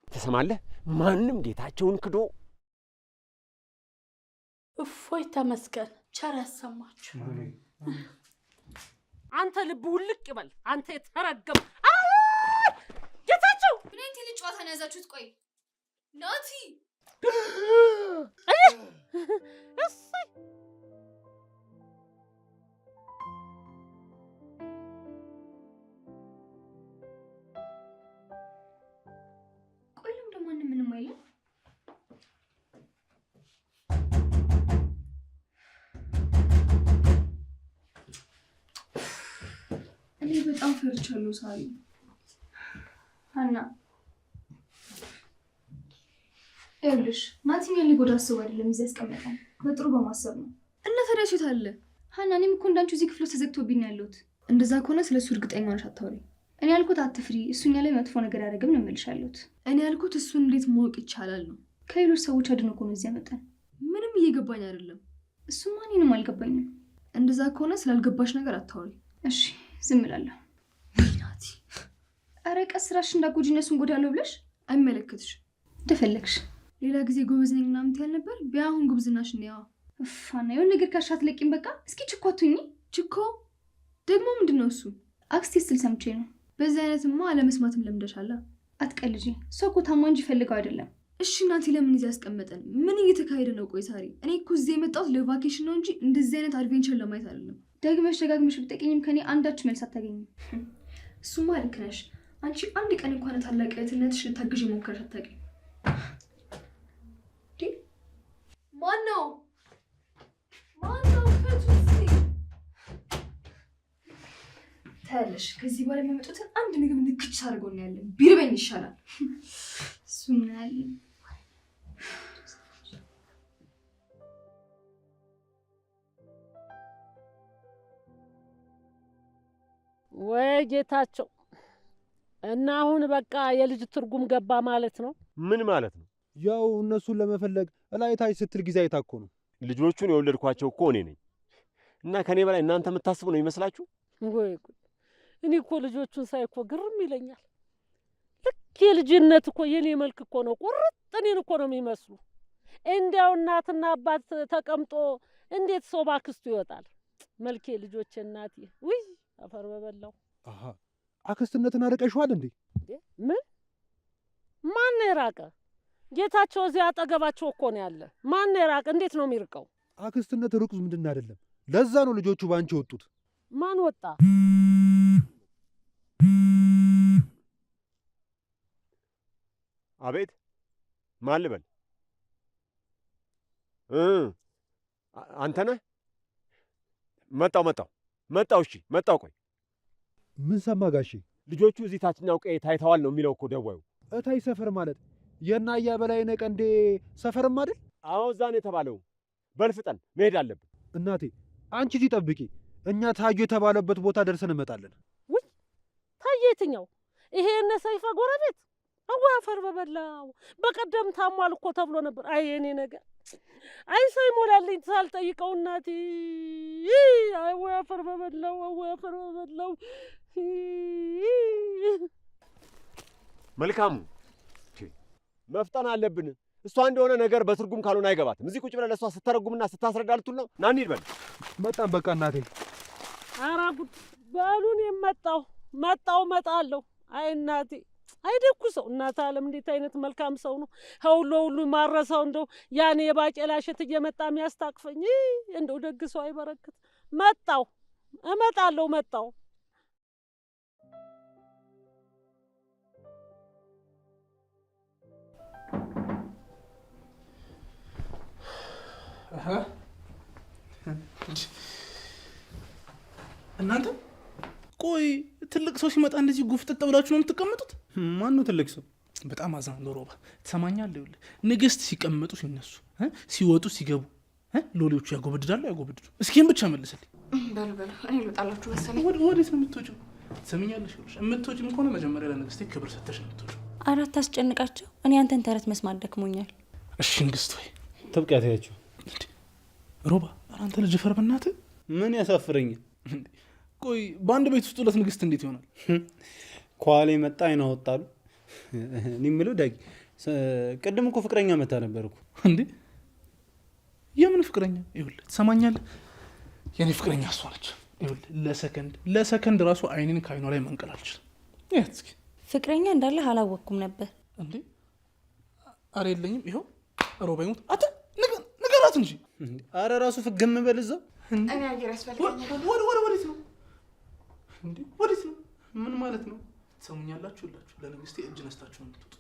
ትሰማለህ? ማንም ጌታቸውን ክዶ እፎይ ተመስገን። ቸር ያሰማችሁ። አንተ ልብ ውልቅ ይበል። አንተ የተረገም ጌታቸው፣ ምን አይነት የልጅ ጨዋታ ነው ያዛችሁት? ቆይ ናቲ፣ እሰይ ቆይ ለምን ደግሞ ማንም ምንም አይልም? እኔ በጣም ፈርቻለሁ ሳሪ። ሀና ይኸውልሽ፣ ናቲ እኛን ሊጎዳ አስቦ አይደለም እዚህ ያስቀመጠን፣ በጥሩ በማሰብ ነው። እና ታዲያ እሱ የት አለ? ሀና፣ እኔም እኮ እንዳንቺ እዚህ ክፍል ውስጥ ተዘግቶብኝ ነው ያለሁት። እንደዛ ከሆነ ስለ እሱ እርግጠኛ ሆነሽ አታውሪ። እኔ ያልኩት አትፍሪ፣ እሱ እኛ ላይ መጥፎ ነገር አያደርግም ነው የምልሽ ያለሁት። እኔ ያልኩት እሱን እንዴት ማወቅ ይቻላል ነው። ከሌሎች ሰዎች አድኖ እኮ ነው እዚህ ያመጣን። ምንም እየገባኝ አይደለም። እሱማ እኔንም አልገባኝም። እንደዛ ከሆነ ስላልገባሽ ነገር አታውሪ። እሺ ዝም እላለሁ። ወይ ናቲ፣ ኧረ ቀስ እራስሽ እንዳትጎጂ እነሱን ጎዳለሁ ብለሽ አይመለከትሽ። እንደፈለግሽ። ሌላ ጊዜ ጎበዝ ነኝ ምናምን ትያል ነበር። ቢያ አሁን ጉብዝናሽ እንያዋ። እፍ ሀና፣ የሆነ ነገር ካልሽ አትለቂም። በቃ እስኪ ችኮ አትሁኚ። ችኮ ደግሞ ምንድን ነው እሱ? አክስቴ ስትል ሰምቼ ነው። በዚህ አይነትማ አለመስማትም ለምደሻላ። አትቀልጂ። እሷ እኮ ታማ እንጂ ፈልገው አይደለም። እሺ እናቴ ለምን እዚህ ያስቀመጠን? ምን እየተካሄደ ነው? ቆይ ሳሪ፣ እኔ እኮ እዚህ የመጣሁት ለ vacation ነው እንጂ እንደዚህ አይነት adventure ለማየት አይደለም። ደግመሽ ደጋግመሽ ብትጠይቂኝም ከኔ አንዳች መልስ አታገኝም። እሱማ ልክ ነሽ። አንቺ አንድ ቀን እንኳን ታላቅ እህትነትሽ ልታግዥ የሞከረሽ አታውቂም። ማን ነው? ማን ነው? ክፈቱ እስኪ። ታያለሽ፣ ከዚህ በኋላ የሚመጡትን አንድ ምግብ ንክች አድርገው እናያለን። ቢርበኝ ይሻላል። እሱ እናያለን። ወይ ጌታቸው፣ እና አሁን በቃ የልጅ ትርጉም ገባ ማለት ነው። ምን ማለት ነው? ያው እነሱን ለመፈለግ እላይ ታች ስትል ጊዜ አይታ እኮ ነው። ልጆቹን የወለድኳቸው እኮ እኔ ነኝ እና ከኔ በላይ እናንተ የምታስቡ ነው ይመስላችሁ? ወይ ጉድ! እኔ እኮ ልጆቹን ሳይ እኮ ግርም ይለኛል። ልክ የልጅነት እኮ የኔ መልክ እኮ ነው፣ ቁርጥ እኔን እኮ ነው የሚመስሉ። እንዲያው እናትና አባት ተቀምጦ እንዴት ሰው ባክስቱ ይወጣል? መልኬ ልጆቼ፣ እናቴ፣ ውይ አፈር በበላው። አሃ አክስትነትን አርቀሽዋል እንዴ? ምን ማን ነው የራቀ? ጌታቸው እዚያ አጠገባቸው እኮ ነው ያለ። ማን ነው የራቀ? እንዴት ነው የሚርቀው? አክስትነት ሩቅ ዝምድና አይደለም። ለዛ ነው ልጆቹ ባንቺ ወጡት። ማን ወጣ? አቤት፣ ማን ልበል? እ አንተ ነህ? መጣው መጣው መጣው። እሺ መጣው። ቆይ ምን ሰማ ጋሼ? ልጆቹ እዚህ ታችኛው ቀዬ ታይተዋል ነው የሚለው እኮ ደዋዩ። እታይ ሰፈር ማለት የእነ በላይነህ ቀንዴ ሰፈርም አይደል? አዎ እዛ ነው የተባለው። በል ፍጠን፣ መሄድ አለብን። እናቴ አንቺ እዚህ ጠብቂ፣ እኛ ታዩ የተባለበት ቦታ ደርሰን እንመጣለን። ውይ ታየ የትኛው? ይሄ የእነ ሰይፈ ጎረቤት? አዋ አፈር በበላው። በቀደም ታሟል እኮ ተብሎ ነበር። አይ የኔ ነገር፣ አይ ሰው ይሞላልኝ ሳልጠይቀው እናቴ። አይ ወይ አፈር በበላው፣ አዋ አፈር በበላው። መልካሙ መፍጠን አለብን። እሷ እንደሆነ ነገር በትርጉም ካልሆነ አይገባትም። እዚህ ቁጭ ብለህ ለእሷ ስተረጉምና ስታስረዳ ልትውል ነው። ና እንሂድ በል። መጣን በቃ እናቴ። ኧረ ጉድ በሉን። የመጣው መጣው እመጣለሁ። አይ እናቴ፣ አይ ደጉ ሰው እናት አለም እንዴት አይነት መልካም ሰው ነው። ከሁሉ ሁሉ ማረሰው እንደው ያኔ የባቄላ እሸት እየመጣ የሚያስታቅፈኝ እንደው ደግ ሰው አይበረክት። መጣው እመጣለሁ መጣው። እናንተ ቆይ ትልቅ ሰው ሲመጣ እንደዚህ ጉፍጥጥ ብላችሁ ነው የምትቀመጡት? ማን ነው ትልቅ ሰው? በጣም አዝናለሁ ሮባ። ትሰማኛለህ? ይኸውልህ ንግስት ሲቀመጡ ሲነሱ፣ ሲወጡ ሲገቡ ሎሌዎቹ ያጎበድዳሉ ያጎበድዱ? እስኪን ብቻ መልስልኝ። በሉ በሉ እኔ ልወጣላችሁ መሰለኝ። ወዴት ነው የምትወጪው? ትሰሚኛለሽ? ይኸውልሽ የምትወጪም ከሆነ መጀመሪያ ለንግስቴ ክብር ሰተሽ ነው የምትወጪው። ኧረ አታስጨንቃቸው። እኔ አንተን ተረት መስማት ደክሞኛል። እሺ ንግስት ወይ ትብቂያ ታያቸው። ሮባ፣ ኧረ አንተ ልጅ ፈር በእናትህ። ምን ያሳፍረኛል? ቆይ በአንድ ቤት ውስጥ ሁለት ንግስት እንዴት ይሆናል? ከኋላ የመጣ አይን አወጣሉ። እኔ የምለው ዳጊ፣ ቅድም እኮ ፍቅረኛ መታ ነበር እኮ። እንዴ የምን ፍቅረኛ? ይኸውልህ ትሰማኛለህ? የኔ ፍቅረኛ እሷ ነች። ይኸውልህ ለሰከንድ ራሱ አይኔን ከአይኗ ላይ መንቀል አልችልም። ይኸት እስኪ ፍቅረኛ እንዳለህ አላወቅኩም ነበር። እንዴ አረ የለኝም። ይኸው ሮባ ይሙት አተ ንገራት እንጂ። አረ ራሱ ፍግም በል እዛው። እኔ አየር ያስፈልገኛል። ወዴት ነው እንዴ? ወዴት ነው? ምን ማለት ነው? ትሰሙኛላችሁ? ሁላችሁ ለንግስቴ እጅ ነስታችሁ ነው የምትወጡት።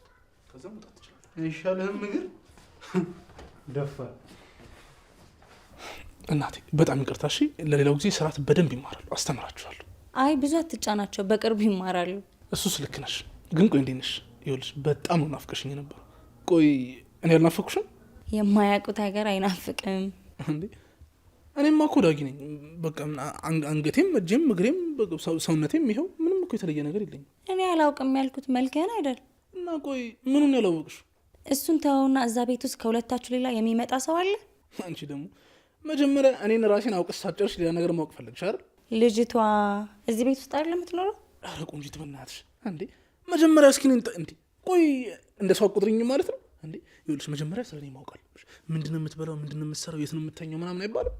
ከዛ መውጣት ትችላለህ። አይሻልህም? እግር ደፋር። እናቴ በጣም ይቅርታ እሺ። ለሌላው ጊዜ ስርዓት በደንብ ይማራሉ፣ አስተምራችኋለሁ። አይ ብዙ አትጫናቸው፣ በቅርቡ ይማራሉ። እሱስ ልክ ነሽ። ግን ቆይ እንዴት ነሽ? ይኸውልሽ በጣም ነው ናፍቀሽኝ የነበረው። ቆይ እኔ አልናፈኩሽም? የማያውቁት ሀገር አይናፍቅም እንዴ? እኔማ እኮ ዳጊ ነኝ። በቃ አንገቴም እጄም እግሬም ሰውነቴም ይኸው ምንም እኮ የተለየ ነገር የለኝም። እኔ አላውቅም ያልኩት መልክህን አይደል? እና ቆይ ምኑን ያላወቅሽው? እሱን ተወውና እዛ ቤት ውስጥ ከሁለታችሁ ሌላ የሚመጣ ሰው አለ? አንቺ ደግሞ መጀመሪያ እኔን ራሴን አውቅሽ ሳትጨርሽ ሌላ ነገር ማወቅ ፈለግሽ አይደል? ልጅቷ እዚህ ቤት ውስጥ አይደል የምትኖረው? ኧረ ቆንጂት በእናትሽ እንዴ! መጀመሪያ እስኪ እኔን እንዴ ቆይ እንደ ሰው አትቆጥሪኝም ማለት ነው እንዴ? ይኸውልሽ መጀመሪያ ስለ እኔ ማወቅ አለብሽ። ምንድነው የምትበላው? ምንድነው የምትሰራው? የት ነው የምተኛው? ምናምን አይባልም።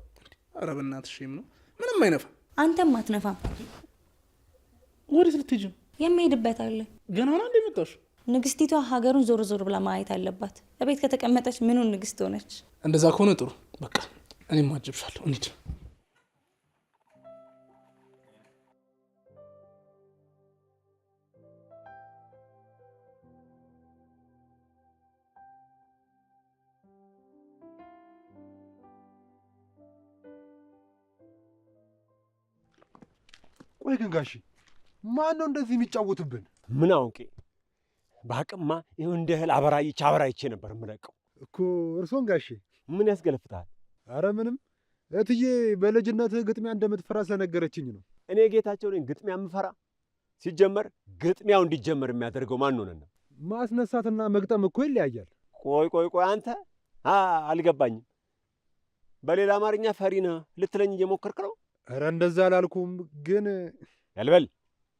ኧረ በእናትሽ shame ነው። ምንም አይነፋም። አንተም አትነፋም። ወዴት ልትሄጂ ነው? የምሄድበት አለ። ገና ነው እንዴ የመጣሽው? ንግስቲቷ ሀገሩን ዞር ዞር ብላ ማየት አለባት። እቤት ከተቀመጠች ምኑን ንግስት ሆነች? እንደዛ ከሆነ ጥሩ። በቃ እኔም አጅብሻለሁ። እንሂድ። ቆይ ግን ጋሺ ማን ነው እንደዚህ የሚጫወትብን? ምን አውቄ በአቅማ ይኸው እንደ እህል አበራይቼ አበራይቼ ነበር የምለቀው እኮ። እርሶን ጋሺ ምን ያስገለፍታል? አረ ምንም፣ እትዬ በልጅነትህ ግጥሚያ እንደምትፈራ ስለነገረችኝ ነው። እኔ ጌታቸው ነኝ ግጥሚያ የምፈራ? ሲጀመር ግጥሚያው እንዲጀመር የሚያደርገው ማን ሆነና? ማስነሳትና መግጠም እኮ ይለያያል። ቆይ ቆይ ቆይ አንተ አልገባኝም። በሌላ አማርኛ ፈሪ ነህ ልትለኝ እየሞከርክ ነው? ኧረ እንደዛ አላልኩም፣ ግን ያልበል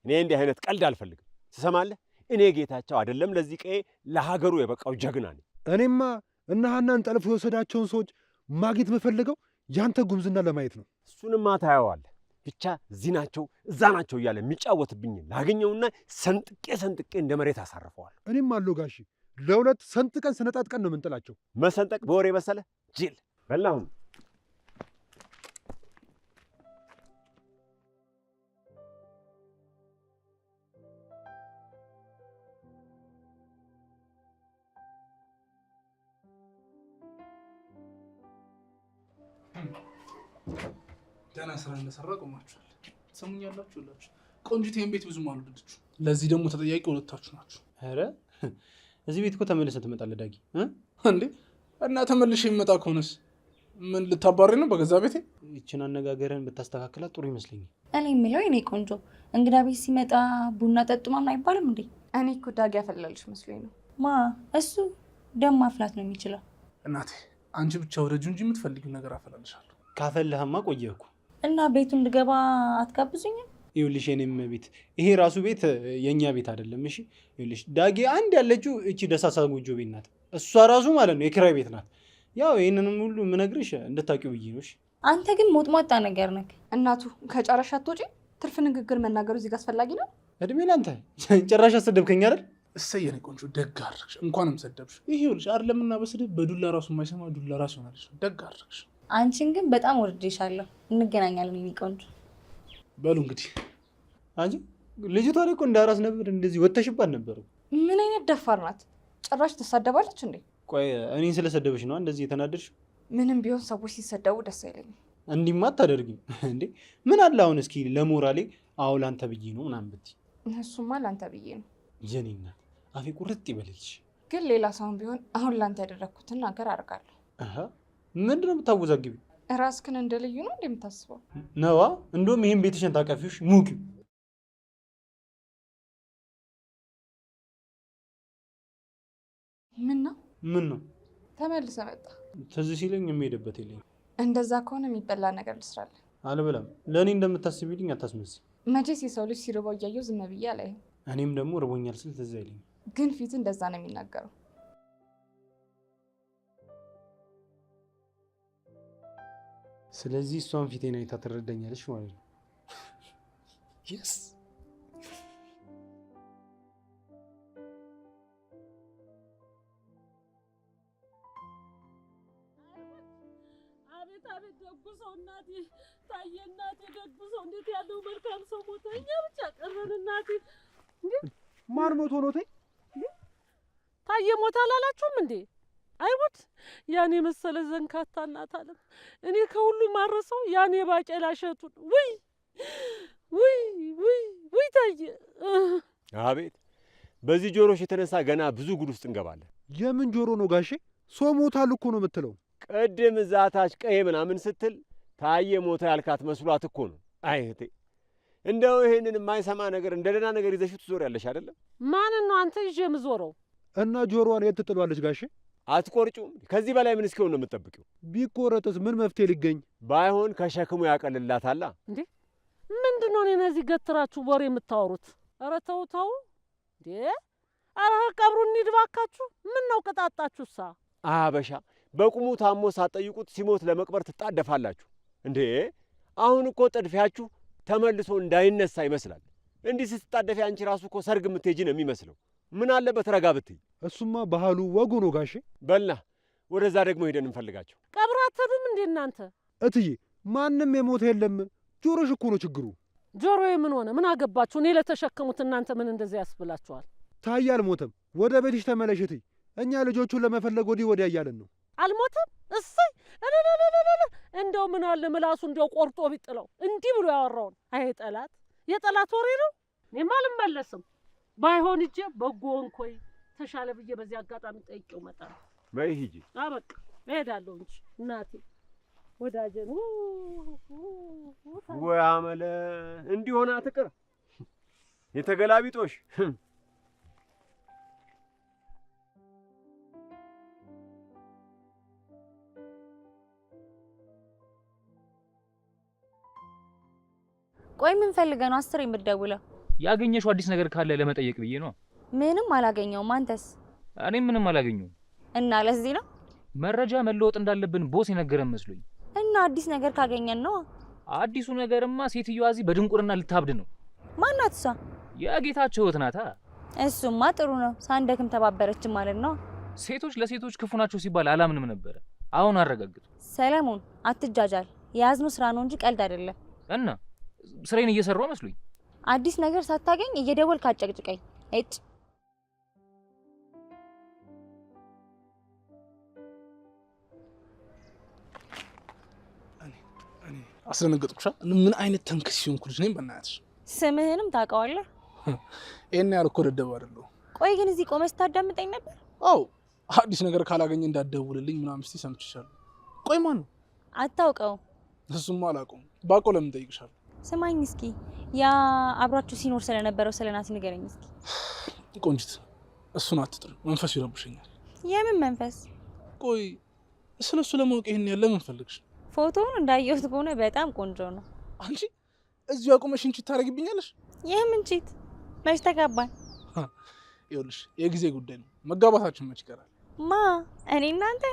እኔ እንዲህ አይነት ቀልድ አልፈልግም። ትሰማለህ? እኔ ጌታቸው አይደለም ለዚህ ቀዬ ለሀገሩ የበቃው ጀግና ነኝ። እኔማ እነ ሀናን ጠልፎ የወሰዳቸውን ሰዎች ማግኘት የምፈልገው ያንተ ጉብዝና ለማየት ነው። እሱንማ ታየዋለህ። ብቻ እዚህ ናቸው እዛ ናቸው እያለ የሚጫወትብኝ ላገኘውና ሰንጥቄ ሰንጥቄ እንደ መሬት አሳርፈዋለሁ። እኔም አለው ጋሺ፣ ለሁለት ሰንጥቀን ሰነጣጥቀን ነው የምንጥላቸው። መሰንጠቅ በወሬ መሰለ ጅል በላሁን። ደህና ስራ እንደሰራ ቆማችኋል። ትሰሙኛላችሁ? ሁላችሁ ቆንጂት ይሄን ቤት ብዙም አልወደደችው። ለዚህ ደግሞ ተጠያቂ ሁለታችሁ ናችሁ። ኧረ እዚህ ቤት እኮ ተመልሰህ ትመጣለህ ዳጊ። እንዴ እና ተመልሼ የምመጣ ከሆነስ ምን ልታባሪ ነው በገዛ ቤቴ? ይችን አነጋገርህን ብታስተካክላት ጥሩ ይመስለኛል። እኔ የምለው የኔ ቆንጆ እንግዳ ቤት ሲመጣ ቡና ጠጡ ምናምን አይባልም እንዴ? እኔ እኮ ዳጊ ያፈላልሽ መስሎኝ ነው። ማ እሱ ደም ማፍላት ነው የሚችለው። እናቴ አንቺ ብቻ ወደጁ እንጂ የምትፈልጊው ነገር አፈላልሻለሁ። ካፈልህማ ቆየህ እኮ። እና ቤቱ እንድገባ አትጋብዙኝም? ይኸውልሽ የኔም ቤት ይሄ ራሱ ቤት የኛ ቤት አይደለም። እሺ ይኸውልሽ ዳጊ አንድ ያለችው እቺ ደሳሳ ጎጆ ቤት ናት። እሷ ራሱ ማለት ነው የኪራይ ቤት ናት። ያው ይሄንንም ሁሉ የምነግርሽ እንድታውቂው ብዬ ነው። እሺ አንተ ግን ሞጥሟጣ ነገር ነህ። እናቱ ከጨረሻ አትወጪ። ትርፍ ንግግር መናገሩ እዚህ ጋር አስፈላጊ ነው? እድሜ ላንተ። ጭራሽ አሰደብከኝ አይደል? እሰይ የኔ ቆንጆ ደግ አደረግሽ። እንኳንም ሰደብሽ። ይሄ ይኸውልሽ አይደለምና በስድብ በዱላ ራሱ የማይሰማ ዱላ ራሱ ይሆናል። ደግ አደረግሽ። አንቺን ግን በጣም ወድጄሻለሁ። እንገናኛለን የኔ ቆንጆ። በሉ እንግዲህ። አንቺ ልጅቷ እኮ እንደ አራስ ነበር እንደዚህ ወተሽባት ነበር። ምን አይነት ደፋር ናት! ጭራሽ ትሳደባለች እንዴ? ቆይ እኔን ስለሰደበሽ ነው እንደዚህ የተናደድሽው? ምንም ቢሆን ሰዎች ሲሰደቡ ደስ አይለኝም። እንዲማ አታደርጊም እንዴ? ምን አለ አሁን እስኪ ለሞራሌ አዎ ላንተ ብዬ ነው ምናምን ብትይ። እሱማ ላንተ ብዬ ነው። የኔ እናት አፌ ቁርጥ ይበልልሽ። ግን ሌላ ሰውን ቢሆን አሁን ላንተ ያደረግኩትን ነገር አደርጋለሁ። አሃ ምንድን ነው የምታወዛግቢው? ራስክን እንደ ልዩ ነው እንዴ የምታስበው? ነዋ። እንደውም ይሄን ቤትሽን ታቀፊውሽ ሙቂው። ምን ነው ምን ነው ተመልሰ መጣ? ትዝ ሲለኝ የምሄድበት የለኝም። እንደዛ ከሆነ የሚበላ ነገር ልስራለን። አልበላም። ለእኔ እንደምታስቢልኝ አታስመስይ። መቼስ የሰው ልጅ ሲርበው እያየው ዝም ብዬ አላይም። እኔም ደግሞ እርቦኛል ስል ትዝ አይለኝም። ግን ፊት እንደዛ ነው የሚናገረው። ስለዚህ እሷን ፊቴን አይታ ትረዳኛለች ማለት ነው። Yes. አቤት አቤት፣ ደጉ ሰው እናቴ ታየ፣ እናቴ ደጉ ሰው እንዴት ያለው መልካም ሰው ሞተ። እኛ ብቻ ቀረን እናቴ። ማን ሞቶ ነው? ተይ ታየ ሞተ አላላችሁም እንዴ? አይወት ያን የመሰለ ዘንካታ እናት አለም። እኔ ከሁሉ ማረሰው ያን የባቄላ እሸቱን። ውይ ውይ ውይ ውይ ታየ። አቤት፣ በዚህ ጆሮሽ የተነሳ ገና ብዙ ጉድ ውስጥ እንገባለን። የምን ጆሮ ነው ጋሼ? ሰው ሞታል እኮ ነው የምትለው። ቅድም እዛ ታች ቀዬ ምናምን ስትል ታየ ሞተ ያልካት መስሏት እኮ ነው። አይ እህቴ፣ እንደው ይሄንን የማይሰማ ነገር እንደ ደህና ነገር ይዘሽው ትዞሪያለሽ አይደለም? ማንን ነው አንተ ይዤ የምዞረው? እና ጆሮዋን የት ትጥሏለች ጋሼ? አትቆርጩም? ከዚህ በላይ ምን እስኪሆን ነው የምትጠብቂው? ቢቆረጥስ ምን መፍትሄ ሊገኝ? ባይሆን ከሸክሙ ያቀልላታላ። እንዴ ምንድን ነው እኔን እዚህ ገትራችሁ ወሬ የምታወሩት? ኧረ ተው ተው እንዴ! ኧረ ቀብሩ እንሂድ እባካችሁ። ምን ነው ቅጣጣችሁሳ? አበሻ በቁሙ ታሞ ሳትጠይቁት ሲሞት ለመቅበር ትጣደፋላችሁ እንዴ? አሁን እኮ ጥድፊያችሁ ተመልሶ እንዳይነሳ ይመስላል። እንዲህ ስትጣደፊ አንቺ ራሱ እኮ ሰርግ የምትሄጂ ነው የሚመስለው። ምን አለበት ረጋ ብትይ። እሱማ ባህሉ ወጉ ነው ጋሼ። በልና ወደዛ ደግሞ ሄደን እንፈልጋቸው። ቀብሩ አትሄዱም እንዴ እናንተ? እትዬ ማንም የሞተ የለም። ጆሮሽ እኮ ነው ችግሩ። ጆሮዬ ምን ሆነ? ምን አገባችሁ? እኔ ለተሸከሙት እናንተ ምን እንደዚህ ያስብላችኋል? ታዬ አልሞተም። ወደ ቤትሽ ተመለሽ እትዬ። እኛ ልጆቹን ለመፈለግ ወዲህ ወዲያ እያለን ነው። አልሞተም? እሰይ! እለለለለለ! እንደው ምን አለ ምላሱ እንደው ቆርጦ ቢጥለው እንዲህ ብሎ ያወራውን። አይ ጠላት፣ የጠላት ወሬ ነው። እኔማ አልመለስም። ባይሆን እጄ በጎ እንኮይ ተሻለ ብዬ በዚህ አጋጣሚ ጠይቄው እመጣለሁ። በይ ሂጂ። አበቃ እሄዳለሁ እንጂ እናቴ ወዳጄን። ወይ አመለ እንዲህ ሆና ትቅር የተገላቢጦሽ። ቆይ ምን ፈልገህ ነው አስር የምትደውለው? ያገኘሽው አዲስ ነገር ካለ ለመጠየቅ ብዬ ነው። ምንም አላገኘውም። አንተስ? እኔም ምንም አላገኘውም። እና ለዚህ ነው መረጃ መለወጥ እንዳለብን ቦስ የነገረን መስሎኝ። እና አዲስ ነገር ካገኘን ነው። አዲሱ ነገርማ ሴትዮዋ እዚህ በድንቁርና ልታብድ ነው። ማናት እሷ? የጌታቸው እህት ናታ። እሱማ ጥሩ ነው፣ ሳንደክም ተባበረችን ማለት ነው። ሴቶች ለሴቶች ክፉ ናቸው ሲባል አላምንም ነበረ። አሁን አረጋግጡ። ሰለሞን አትጃጃል። የያዝነው ስራ ነው እንጂ ቀልድ አይደለም። እና ስራዬን እየሰራሁ መስሎኝ። አዲስ ነገር ሳታገኝ እየደወልክ አጨቅጭቀኝ። እጭ አስደነገጥኩሻ። ምን አይነት ተንክስ ሲሆንኩ ልጅ ነኝ በእናትሽ። ስምህንም ታውቀዋለህ? ይሄን ያህል እኮ ደደብ አይደለሁም። ቆይ ግን እዚህ ቆመህ ስታዳምጠኝ ነበር? አዎ፣ አዲስ ነገር ካላገኘ እንዳትደውልልኝ ምናምን ስትይ ሰምቼሻለሁ። ቆይ ማን ነው? አታውቀውም? እሱማ አላውቀውም። ባውቀው ለምን እጠይቅሻለሁ? ስማኝ እስኪ፣ ያ አብራችሁ ሲኖር ስለነበረው ስለ ናቲ ንገረኝ እስኪ። ቆንጂት፣ እሱን አትጥሪ፣ መንፈሱ ይረብሸኛል። የምን መንፈስ? ቆይ ስለ እሱ ለማወቅ ይሄን ያህል ለምን ፈልግሽ? ፎቶውን እንዳየሁት ከሆነ በጣም ቆንጆ ነው። አንቺ እዚሁ አቁመሽ እንቺ ታደርጊብኛለሽ? የምን ቺት? መች ተጋባን? ይኸውልሽ የጊዜ ጉዳይ ነው። መጋባታችን መች ይቀራል? ማ እኔ እናንተ?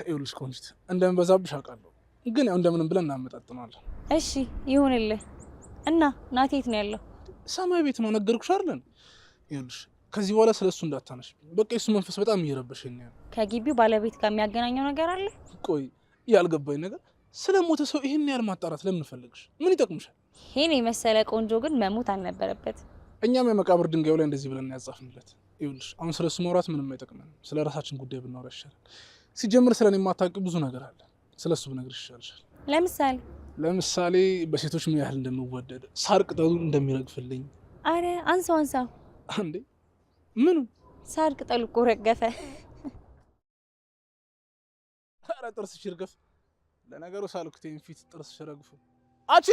ይኸውልሽ ቆንጂት፣ እንደምበዛብሽ አውቃለሁ፣ ግን ያው እንደምንም ብለን እናመጣጥነዋለን። እሺ ይሁንልህ። እና ናቲ የት ነው ያለው? ሰማይ ቤት ነው፣ ነገርኩሽ አይደል? ይኸውልሽ ከዚህ በኋላ ስለ እሱ እንዳታነሽብኝ። በቃ የሱ መንፈስ በጣም እየረበሸኝ ነው። ከግቢው ባለቤት ጋር የሚያገናኘው ነገር አለ? ቆይ ያልገባኝ ነገር ስለ ሞተ ሰው ይሄን ያህል ማጣራት ለምን ፈልግሽ? ምን ይጠቅምሻል? ይሄን የመሰለ ቆንጆ ግን መሞት አልነበረበት። እኛም የመቃብር ድንጋዩ ላይ እንደዚህ ብለን ያጻፍንለት። ይኸውልሽ አሁን ስለ እሱ ማውራት ምንም አይጠቅመንም። ስለ ራሳችን ጉዳይ ብናወራ ይሻላል። ሲጀምር ስለ እኔ የማታውቂው ብዙ ነገር አለ። ስለ እሱ ብነግርሽ ይሻልሻል። ለምሳሌ? ለምሳሌ በሴቶች ምን ያህል እንደምወደድ፣ ሳር ቅጠሉ እንደሚረግፍልኝ። አረ አንሳው አንሳው። እንዴ ምኑ? ሳር ቅጠሉ እኮ ረገፈ። ኧረ ጥርስሽ ይርገፍ። ለነገሩ ሳልኩቴን ፊት ጥርስሽ ረግፎ። አቺ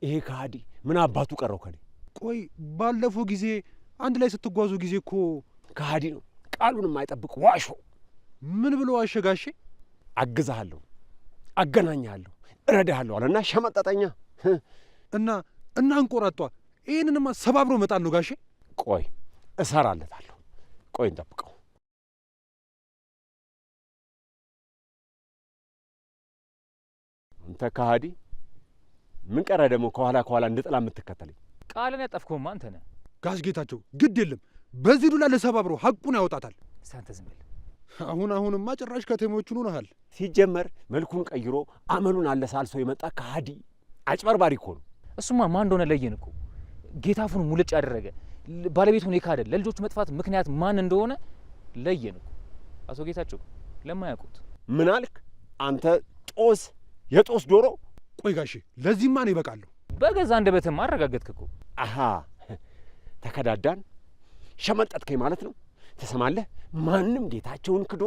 ይሄ ከሃዲ ምን አባቱ ቀረው ከኔ? ቆይ ባለፈው ጊዜ አንድ ላይ ስትጓዙ ጊዜ እኮ ከሃዲ ነው፣ ቃሉን የማይጠብቅ ዋሾ። ምን ብሎ ዋሸ ጋሼ? አግዝሃለሁ፣ አገናኝሃለሁ፣ እረዳሃለሁ አለና ሸመጠጠኛ። እና እና አንቆራጧ ይህንንማ ሰባብሮ መጣል ነው ጋሼ። ቆይ እሰራለታለሁ። ቆይ እንጠብቀው። አንተ ከሃዲ ምን ቀረ ደግሞ ከኋላ ከኋላ እንደ ጥላ የምትከተለኝ? ቃልን ያጠፍከውማ አንተ ነህ። ጋሽ ጌታቸው ግድ የለም በዚህ ዱላ ለሰባብሮ ሐቁን ያወጣታል። እስኪ አንተ ዝም በል። አሁን አሁንማ ጭራሽ ከተሞቹን ሆነሃል። ሲጀመር መልኩን ቀይሮ አመሉን አለሳልሶ የመጣ ከሃዲ አጭበርባሪ እኮ ነው። እሱማ ማን እንደሆነ ለየን እኮ። ጌታፉን ሙልጭ ያደረገ ባለቤቱን የካደ ለልጆቹ መጥፋት ምክንያት ማን እንደሆነ ለየን እኮ። አቶ ጌታቸው ለማያውቁት ምን አልክ አንተ? ጦስ የጦስ ዶሮ። ቆይ ጋሼ ለዚህማ ነው ይበቃለሁ። በገዛ አንደበትህማ አረጋገጥክ እኮ። አሃ ተከዳዳን፣ ሸመጠጥከኝ ማለት ነው። ትሰማለህ? ማንም ጌታቸውን ክዶ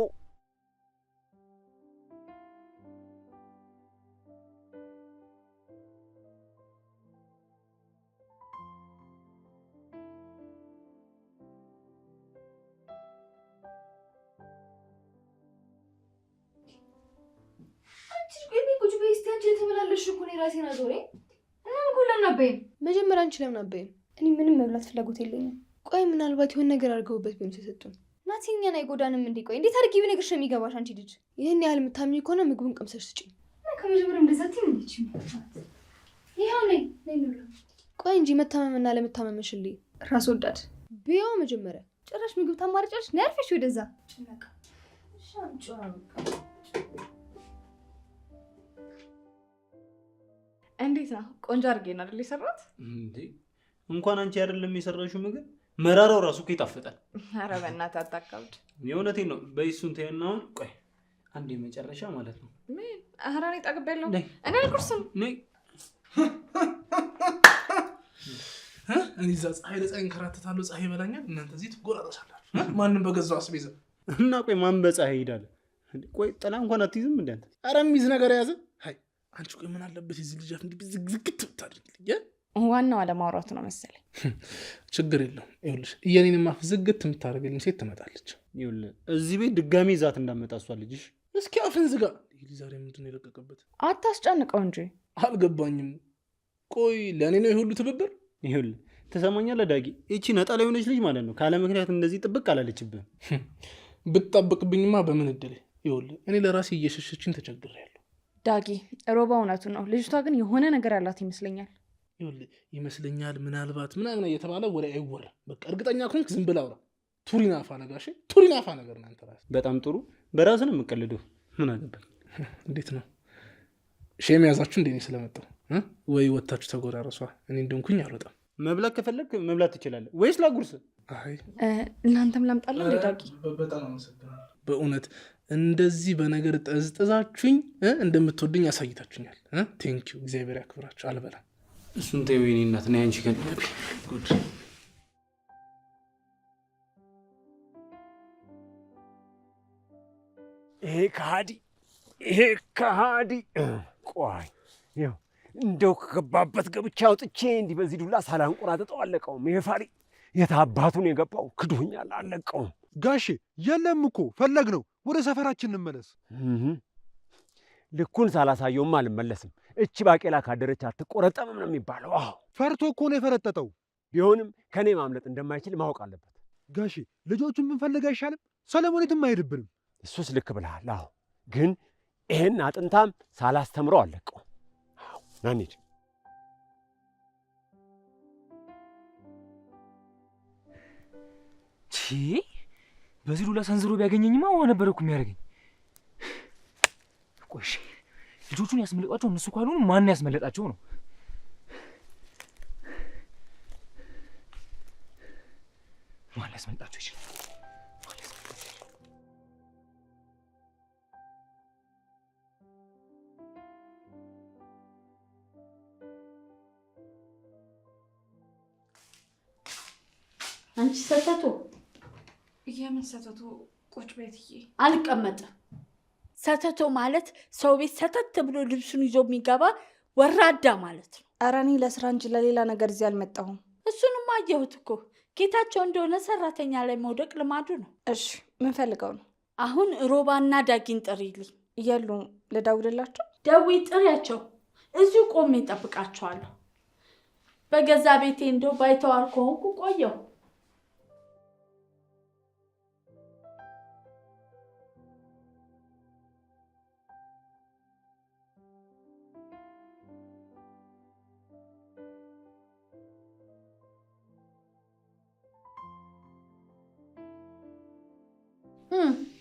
አንቺ ቆይ ቁጭ በይ እስቲ። አንቺ የተመላለስሽ እኮ እኔ ራሴን አዞረኝ እና ምግቡን ለምን አበይም? መጀመሪያ አንቺ ለምን አበይም? እኔ ምንም መብላት ፍላጎት የለኝም። ቆይ ምናልባት የሆነ ነገር አድርገውበት ቢሆን የሰጡን ናቲ እኛን አይጎዳንም እንዴ? ቆይ እንዴት አድርጌ ብነግርሽ ነው የሚገባሽ? አንቺ ልጅ ይህን ያህል የምታምኚ ከሆነ ምግቡን ቀምሰሽ ስጪኝ። እና ከመጀመሪያው እንደዛ አትይም እንዴ? ይኸው ነይ ነይ እንብላ። ቆይ እንጂ መታመምና ለመታመምሽልኝ ራስ ወዳድ ብያው መጀመሪያ ጭራሽ ምግብ ታማርጫለሽ። ነይ አርፈሽ ወደዛ ጭነቃ። እሺ አምጪው በቃ። እንዴት ነው? ቆንጆ አድርጌ ነው አይደል የሰራሁት? እንዴ እንኳን አንቺ አይደለም የሰራሽው ምግብ መራራው ራሱ እኮ ይጣፍጣል። ኧረ በእናትህ አታካብድ። የእውነቴን ነው። በይ እሱን ተይና አሁን ቆይ አንድ የመጨረሻ ማለት ነው። ምን? ኧረ እኔ ጠግቤያለሁ። ነይ እኔ አልኩርስም። ነይ። እኔ እዛ ፀሐይ ለፀሐይ እንከራተታለሁ፣ ፀሐይ ይበላኛል። እናንተ እዚህ ትጎራረሳላችሁ። ማንም በገዛው አስቤዛ እና ቆይ ማን በፀሐይ ይሄዳል? ቆይ ጥላ እንኳን አትይዝም እንዴ አንተ? ኧረ የሚይዝ ነገር የያዘ አይ አንቺ ቆይ ምን አለበት የዚህ ልጅ አፍ እንዲህ ዝግዝግት ብታደርግልኝ? ዋናው አለማውራቱ ነው መሰለኝ። ችግር የለውም። ይኸውልሽ የኔንም አፍ ዝግት የምታደርግልኝ ሴት ትመጣለች። ይኸውልህ እዚህ ቤት ድጋሚ ይዛት እንዳመጣ እሷ ልጅሽ። እስኪ አፍን ዝጋ። ይህ ልጅ ዛሬ ምንድን ነው የለቀቀበት? አታስጨንቀው እንጂ። አልገባኝም። ቆይ ለእኔ ነው የሁሉ ትብብር? ይኸውልህ ትሰማኛለህ ዳጊ፣ ይቺ ነጠላ የሆነች ልጅ ማለት ነው ካለ ምክንያት እንደዚህ ጥብቅ አላለችብህም። ብትጠብቅብኝማ በምን እድሌ። ይኸውልህ እኔ ለራሴ እየሸሸችኝ ተቸግሬያለሁ። ዳጊ ሮባ እውነቱን ነው። ልጅቷ ግን የሆነ ነገር ያላት ይመስለኛል። ይኸውልህ ይመስለኛል፣ ምናልባት ምናምን እየተባለ ወሬ አይወራም። በቃ እርግጠኛ ከሆንክ ዝም ብለህ አውራ። ቱሪናፋ ነጋሽ፣ ቱሪናፋ ነገር ነው አንተ ራስህ። በጣም ጥሩ። በራስህ ነው የምቀልደው። ምን አገባኝ። እንዴት ነው shame ያዛችሁ እንዴ? እኔ ስለመጣሁ ወይ ወታችሁ ተጎራረሷ። እኔ እንደሆንኩኝ አልወጣም። መብላት ከፈለግ መብላት ትችላለህ፣ ወይስ ላጉርስ? አይ ለአንተም ላምጣልህ እንዴ ዳጊ? በጣም አመሰግናለሁ በእውነት እንደዚህ በነገር ጠዝጥዛችሁኝ እንደምትወዱኝ አሳይታችሁኛል። Thank you፣ እግዚአብሔር ያክብራችሁ። አልበላም። እሱን ተይው የእኔ እናት። ነይ አንቺ ከእኔ ጋር ጉድ ይሄ ከሃዲ ይሄ ከሃዲ። ቆይ ይኸው እንደው ከገባበት ገብቼ አውጥቼ እንዲህ በዚህ ዱላ ሳላንቆራጥጠው አለቀውም። ይሄ ፋሪ የት አባቱን የገባው ክዶኛል፣ አለቀውም። ጋሼ የለም እኮ ፈለግ ነው። ወደ ሰፈራችን እንመለስ። ልኩን ሳላሳየውም አልመለስም። እቺ ባቄላ ካደረች አትቆረጠምም ነው የሚባለው። አዎ ፈርቶ እኮ ነው የፈረጠጠው። ቢሆንም ከኔ ማምለጥ እንደማይችል ማወቅ አለበት። ጋሼ ልጆቹን ብንፈልግ አይሻልም? ሰለሞን የትም አይሄድብንም። እሱስ ልክ ብለሃል። አዎ ግን ይሄን አጥንታም ሳላስተምረው አለቀውም። አዎ ና እንሂድ። ቺ በዚህ ዱላ ሰንዝሮ ቢያገኘኝማ ውሃ ነበር እኮ የሚያደርገኝ። ቆይ እሺ ልጆቹን ያስመለጧቸው እነሱ ካልሆኑ ማን ያስመለጣቸው ነው? ማን ሊያስመልጣቸው ይችላል? ማን ሊያስመልጣቸው ይችላል? አንቺ ሰተቶ። የምን ሰተቶ? ቁጭ ቤትዬ። አልቀመጥም። ሰተቶ ማለት ሰው ቤት ሰተት ብሎ ልብሱን ይዞ የሚገባ ወራዳ ማለት ነው። ኧረ እኔ ለስራ እንጂ ለሌላ ነገር እዚህ አልመጣሁም። እሱንማ አየሁት እኮ፣ ጌታቸው እንደሆነ ሰራተኛ ላይ መውደቅ ልማዱ ነው። እሺ፣ ምን ፈልገው ነው? አሁን ሮባና ዳጊን ጥሪልኝ። እያሉ ልደውልላቸው? ደዊ ጥሪያቸው። እዚሁ ቆሜ እጠብቃቸዋለሁ። በገዛ ቤቴ እንደው ባይተዋር ከሆንኩ ቆየሁ።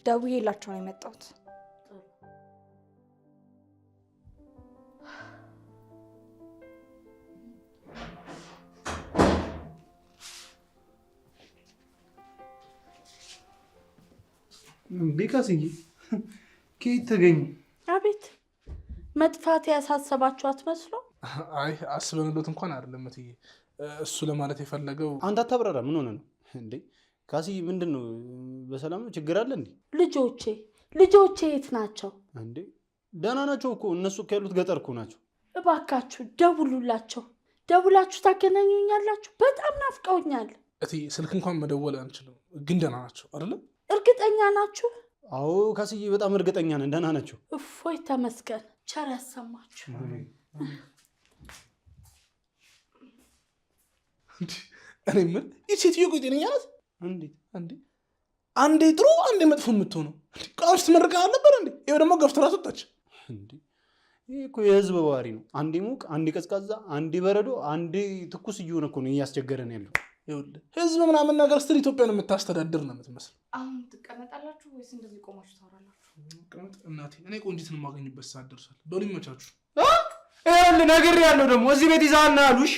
ደውዬላቸው ነው የመጣሁት። እንዴ ካስዬ፣ ከየት ተገኘ? አቤት፣ መጥፋት ያሳሰባችሁ አትመስሉ? አይ አስበንሎት እንኳን አይደለም እትዬ። እሱ ለማለት የፈለገው አንተ አታብራራ። ምን ሆነ ነው እንዴ? ካስዬ ምንድን ነው? በሰላም ነው? ችግር አለ እንዴ? ልጆቼ ልጆቼ የት ናቸው እንዴ? ደህና ናቸው እኮ እነሱ እኮ ያሉት ገጠር እኮ ናቸው። እባካችሁ ደውሉላቸው። ደውላችሁ ታገናኙኛላችሁ። በጣም ናፍቀውኛል። እትዬ ስልክ እንኳን መደወል አንችልም፣ ግን ደህና ናቸው አይደለ? እርግጠኛ ናችሁ? አዎ ካስዬ፣ በጣም እርግጠኛ ነን፣ ደህና ናቸው። እፎይ ተመስገን። ቸር ያሰማችሁ። እኔ የምልህ ይህች ሴትዮ ቆይ ጤነኛ ናት? እንዴት እንዴ? አንዴ ጥሩ አንዴ መጥፎ የምትሆነው ቃም ስትመርቀን አልነበረ እንዴ? ይኸው ደግሞ ገፍትራ አስወጣች። እንዴ ይህ እኮ የህዝብ ባህሪ ነው። አንዴ ሙቅ፣ አንዴ ቀዝቃዛ፣ አንዴ በረዶ፣ አንዴ ትኩስ እየሆነ እኮ ነው እያስቸገረን ያለው። ይኸውልህ ህዝብ ምናምን ነገር ስትል ኢትዮጵያን የምታስተዳድር ነው የምትመስለው። አሁን ትቀመጣላችሁ ወይስ እንደዚህ ቆማችሁ ታወራላችሁ? ቀመጥ እናቴ፣ እኔ ቆንጂትን የማገኝበት ሰዓት ደርሷል። በሉ ይመቻችሁ። ይኸውልህ ነግሬሃለሁ፣ ደግሞ እዚህ ቤት ይዘሃና አሉሽ።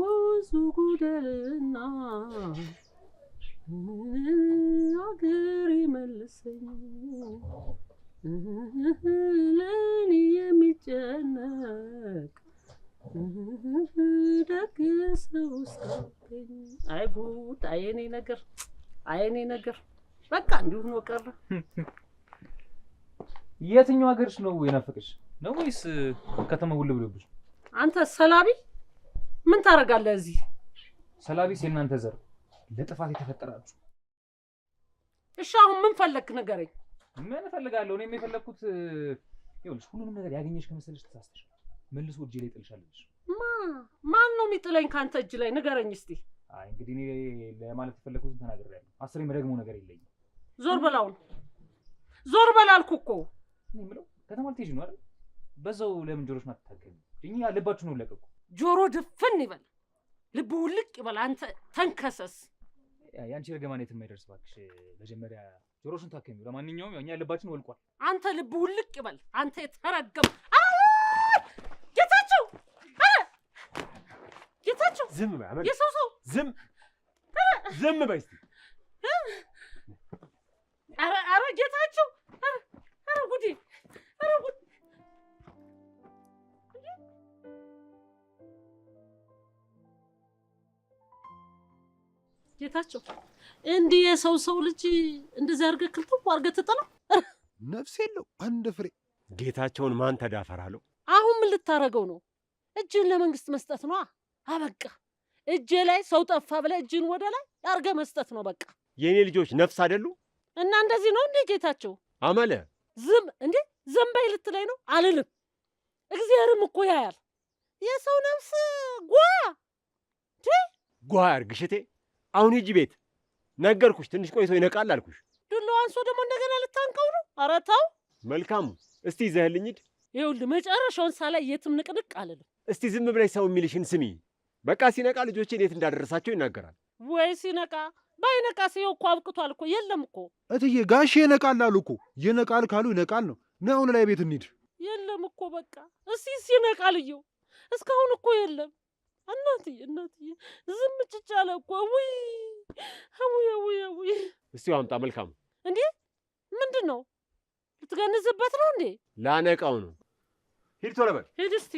ወንዙ ጉደልና አገር ይመልሰኝ ለኔ የሚጨነቅ ደግ ሰው ሳገኝ። አይ ጉድ! አይ የኔ ነገር፣ አይ የኔ ነገር፣ በቃ እንዲሁ ሆኖ ቀረ። የትኛው ሀገርሽ ነው የናፈቀሽ ነው ወይስ ከተማ ውል ብሎብሽ? አንተ ሰላቢ ምን ታደርጋለህ እዚህ? ሰላቢስ የእናንተ ዘር ለጥፋት የተፈጠራችሁ። እሺ አሁን ምን ፈለግክ ንገረኝ። ምን እፈልጋለሁ? እኔም የፈለግኩት ይኸውልሽ፣ ሁሉንም ነገር ያገኘሽ ከመሰለሽ ተሳስተሽ መልሶ እጄ ላይ ጥልሻለሁ። ማን ነው የሚጥለኝ ከአንተ እጅ ላይ ንገረኝ እስቲ። አይ እንግዲህ እኔ ለማለት የፈለግኩትን ተናግሬያለሁ። አስሬ የምደግመው ነገር የለኝም። ዞር በል አሁን፣ ዞር በል አልኩህ እኮ። እኔ የምለው ከተማ ልትሄጂ ነው አይደል? በዛው ለምን ጆሮሽን አትታከሚም? እኛ ልባችሁን ነው ለቀቁ። ጆሮ ድፍን ይበል፣ ልብ ውልቅ ይበል። አንተ ተንከሰስ። ያንቺ እርግማን የትም አይደርስ እባክሽ። መጀመሪያ ጆሮሽን ታከሚው። ለማንኛውም ያው እኛ ልባችን ወልቋል። አንተ ልብ ውልቅ ይበል። አንተ የተረገም ጌታቸው፣ ጌታቸው ዝም በይ አመል፣ የሰው ሰው ዝም ዝም በይ እስቲ። ኧረ ኧረ ጌታቸው፣ ኧረ ጉዴ፣ ኧረ ጉዴ። ጌታቸው እንዲህ የሰው ሰው ልጅ እንደዚህ አድርገህ ክልትው አድርገህ ትጥለው? ነፍስ የለው አንድ ፍሬ። ጌታቸውን ማን ተዳፈራለሁ? አሁን ምን ልታረገው ነው? እጅህን ለመንግስት መስጠት ነው። አበቃ። እጄ ላይ ሰው ጠፋ ብለህ እጅህን ወደ ላይ አድርገህ መስጠት ነው በቃ። የእኔ ልጆች ነፍስ አይደሉ? እና እንደዚህ ነው እንዴ ጌታቸው? አመለ ዝም እንዴ ዝም በይ ልትለኝ ነው? አልልም። እግዚአብሔርም እኮ ያያል። የሰው ነፍስ ጓ ጓ ያርግሽ እቴ። አሁን ሂጂ ቤት። ነገርኩሽ፣ ትንሽ ቆይቶ ይነቃል አልኩሽ። ዱላው አንሶ ደግሞ እንደገና ልታንቀው ነው? ኧረ ተው። መልካሙ፣ እስቲ ይዘህልኝ ሂድ። ይኸውልህ መጨረሻውን ሳላይ የትም ንቅንቅ አልልም። እስቲ ዝም ብለሽ ሰው የሚልሽን ስሚ። በቃ ሲነቃ ልጆቼን የት እንዳደረሳቸው ይናገራል። ወይ ሲነቃ ባይነቃ ሲየው እኮ አብቅቷል እኮ። የለም እኮ እትዬ፣ ጋሼ ይነቃል አሉ እኮ። ይነቃል ካሉ ይነቃል ነው። ነይ አሁን ላይ ቤት እንሂድ። የለም እኮ በቃ እስቲ ሲነቃል እየው። እስካሁን እኮ የለም። እናትዬ እናትዬ ዝም ጭጭ አለ እኮ። ውይ ውይ ውይ ውይ። እስቲ አምጣ። መልካሙ እንዴ ምንድን ነው? ልትገንዝበት ነው እንዴ? ላነቃው ነው። ሂድ ቶሎ በል ሂድ እስቲ።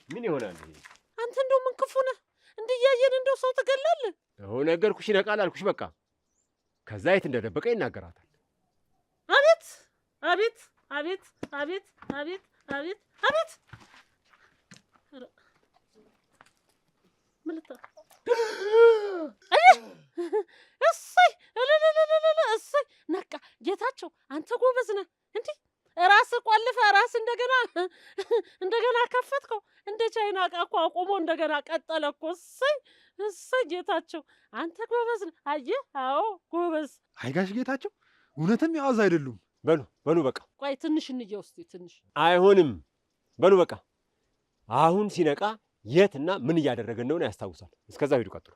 ምን ይሆናል ይሄ? አንተ እንደው ምን ክፉ ነህ! እንዲህ እያየን እንደው ሰው ትገላለህ? ይኸው ነገርኩሽ፣ ይነቃል አልኩሽ። በቃ ከዛ የት እንደደበቀ ይናገራታል። አቤት አቤት አቤት አቤት አቤት አቤት አቤት! ኧረ ምን ልታ እሰይ እልልልልል እሰይ ነቃ። ጌታቸው አንተ ጎበዝ ነህ። እንዲህ ራስህ ቆልፈህ ራስህ እንደገና እንደገና ከፈትከው። እንደ ቻይና ዕቃ እኮ አቁሞ እንደገና ቀጠለ እኮ። እሰይ እሰይ ጌታቸው አንተ ጎበዝ ነህ። አየህ? አዎ ጎበዝ። አይ ጋሽ ጌታቸው እውነትም የዋዛ አይደሉም። በሉ በሉ በቃ ቆይ ትንሽ እንየው እስኪ ትንሽ። አይሆንም። በሉ በቃ አሁን ሲነቃ የትና ምን እያደረገ እንደሆነ ያስታውሳል። እስከዛ ሂዱ ቀጥሉ።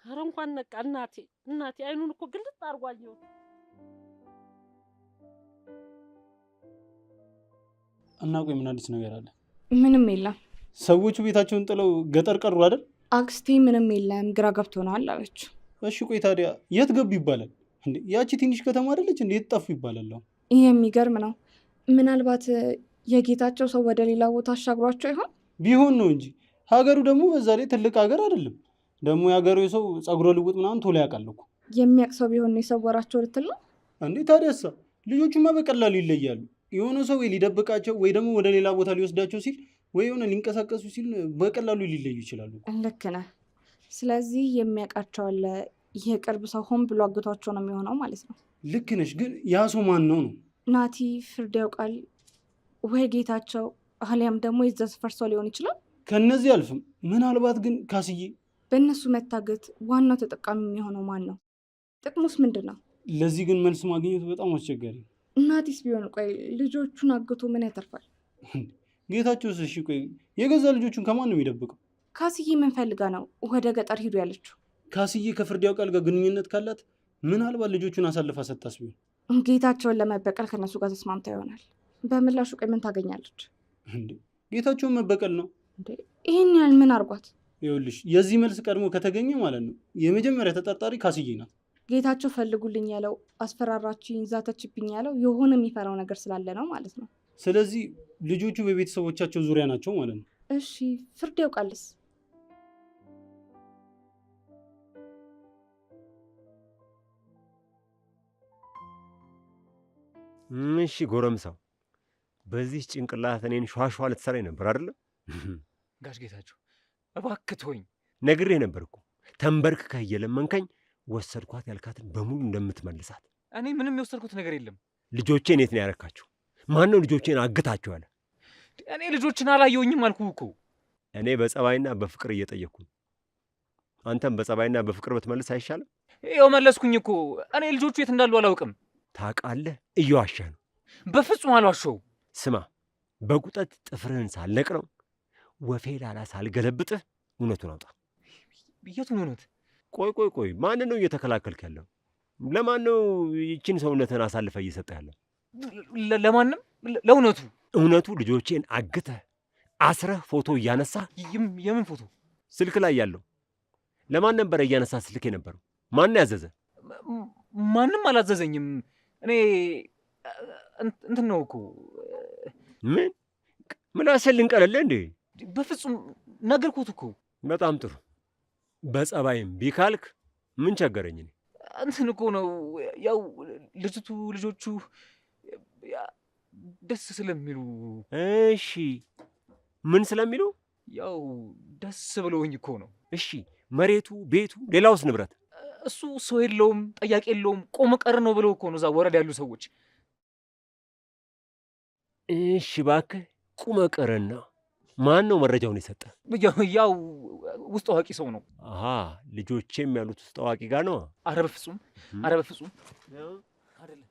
ኧረ እንኳን ነቃ እናቴ እናቴ። አይኑን እኮ ግልጥ አድርጎ አየሁት። እና ቆይ ምን አዲስ ነገር አለ? ምንም የለም። ሰዎቹ ቤታቸውን ጥለው ገጠር ቀሩ አይደል? አክስቴ ምንም የለም ግራ ገብቶናል አለች። እሺ ቆይ ታዲያ የት ገቡ ይባላል እንዴ? ያቺ ትንሽ ከተማ አይደለች እንዴ? የት ጠፉ ይባላል? አሁን ይህ የሚገርም ነው። ምናልባት የጌታቸው ሰው ወደ ሌላ ቦታ አሻግሯቸው ይሆን? ቢሆን ነው እንጂ ሀገሩ ደግሞ በዛ ላይ ትልቅ ሀገር አይደለም። ደግሞ የሀገሩ ሰው ጸጉረ ልውጥ ምናምን ቶሎ ያውቃል እኮ። የሚያውቅ ሰው ቢሆን ነው የሰወራቸው ልትል ነው እንዴ? ታዲያሳ ልጆቹማ በቀላሉ ይለያሉ። የሆነ ሰው ወይ ሊደብቃቸው ወይ ደግሞ ወደ ሌላ ቦታ ሊወስዳቸው ሲል ወይ የሆነ ሊንቀሳቀሱ ሲል በቀላሉ ሊለዩ ይችላሉ። ልክ ነህ። ስለዚህ የሚያውቃቸው አለ። የቅርብ ሰው ሆን ብሎ አግቷቸው ነው የሚሆነው ማለት ነው። ልክ ነሽ። ግን ያ ሰው ማን ነው ነው? ናቲ ፍርድ ያውቃል ወይ ጌታቸው፣ አሊያም ደግሞ የዛ ሰፈር ሰው ሊሆን ይችላል። ከነዚህ አልፍም። ምናልባት ግን ካስዬ፣ በእነሱ መታገት ዋናው ተጠቃሚ የሚሆነው ማን ነው? ጥቅሙስ ምንድን ነው? ለዚህ ግን መልስ ማግኘቱ በጣም አስቸጋሪ ነው። ናቲስ ቢሆን ቆይ ልጆቹን አግቶ ምን ያተርፋል? ጌታቸውስ? እሺ ቆይ የገዛ ልጆቹን ከማን ነው የሚደብቀው? ካስዬ ምን ፈልጋ ነው ወደ ገጠር ሂዱ ያለችው? ካስዬ ከፍርድ ያውቃል ጋር ግንኙነት ካላት ምናልባት ልጆቹን አሳልፋ ሰጥታስ ቢሆን ጌታቸውን ለመበቀል ከነሱ ጋር ተስማምታ ይሆናል። በምላሹ ቆይ ምን ታገኛለች? እንዴ ጌታቸውን መበቀል ነው እንዴ? ይህን ያህል ምን አርጓት? ይኸውልሽ የዚህ መልስ ቀድሞ ከተገኘ ማለት ነው የመጀመሪያ ተጠርጣሪ ካስዬ ናት። ጌታቸው ፈልጉልኝ ያለው አስፈራራችኝ፣ ዛተችብኝ ያለው የሆነ የሚፈራው ነገር ስላለ ነው ማለት ነው። ስለዚህ ልጆቹ በቤተሰቦቻቸው ዙሪያ ናቸው ማለት ነው። እሺ ፍርድ ያውቃልስ? እሺ ጎረምሳው፣ በዚህ ጭንቅላት እኔን ሿሿ ልትሰራኝ ነበር አይደለም? ጋሽ ጌታቸው እባክህ ተወኝ። ነግሬህ ነበር እኮ ተንበርክከህ እየለመንከኝ ወሰድኳት ያልካትን በሙሉ እንደምትመልሳት። እኔ ምንም የወሰድኩት ነገር የለም። ልጆቼን የት ነው ያረካቸው? ማን ነው ልጆቼን አግታቸው ያለ? እኔ ልጆችን አላየሁኝም አልኩህ እኮ። እኔ በጸባይና በፍቅር እየጠየቅኩ ነው። አንተም በጸባይና በፍቅር ብትመልስ አይሻልም? ይኸው መለስኩኝ እኮ። እኔ ልጆቹ የት እንዳሉ አላውቅም። ታውቃለህ፣ እየዋሸህ ነው። በፍጹም አልዋሸሁም። ስማ፣ በቁጠት ጥፍርህን ሳልነቅለው ወፌ ላላ ሳልገለብጥህ እውነቱን አውጣ። የቱን እውነት? ቆይ ቆይ ቆይ፣ ማንን ነው እየተከላከልክ ያለው? ለማን ነው ይችን ሰውነትህን አሳልፈህ እየሰጠህ ያለው? ለማንም፣ ለእውነቱ። እውነቱ ልጆቼን አግተህ አስረህ ፎቶ እያነሳህ። የምን ፎቶ? ስልክ ላይ ያለው። ለማን ነበረ እያነሳ ስልክ የነበረው? ማን ያዘዘ? ማንም አላዘዘኝም። እኔ እንትን ነው እኮ። ምን ምላስህን ልንቀልልህ እንዴ? በፍጹም ነገርኩት እኮ። በጣም ጥሩ። በጸባይም ቢካልክ ምን ቸገረኝ እኔ። እንትን እኮ ነው ያው ልጅቱ ልጆቹ ደስ ስለሚሉ። እሺ ምን ስለሚሉ? ያው ደስ ብሎኝ እኮ ነው። እሺ መሬቱ፣ ቤቱ፣ ሌላውስ ንብረት? እሱ ሰው የለውም፣ ጠያቂ የለውም፣ ቆሞ ቀር ነው ብለው እኮ ነው እዛ ወረዳ ያሉ ሰዎች። እሺ እባክህ ቁመ ቀርና ማን ነው መረጃውን የሰጠ? ያው ውስጥ አዋቂ ሰው ነው። አሃ ልጆቼም ያሉት ውስጥ አዋቂ ጋር ነው። አረ በፍጹም አረ በፍጹም አይደለም።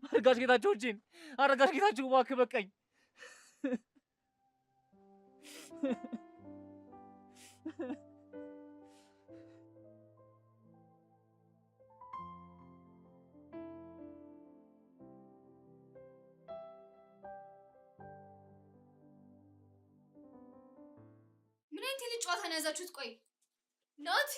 አረጋሽ ጌታቸው እጄን፣ አረጋሽ ጌታቸው እባክህ በቃኝ። ምን አይነት የልጅ ጨዋታ ነው ያዛችሁት? ቆይ ናቲ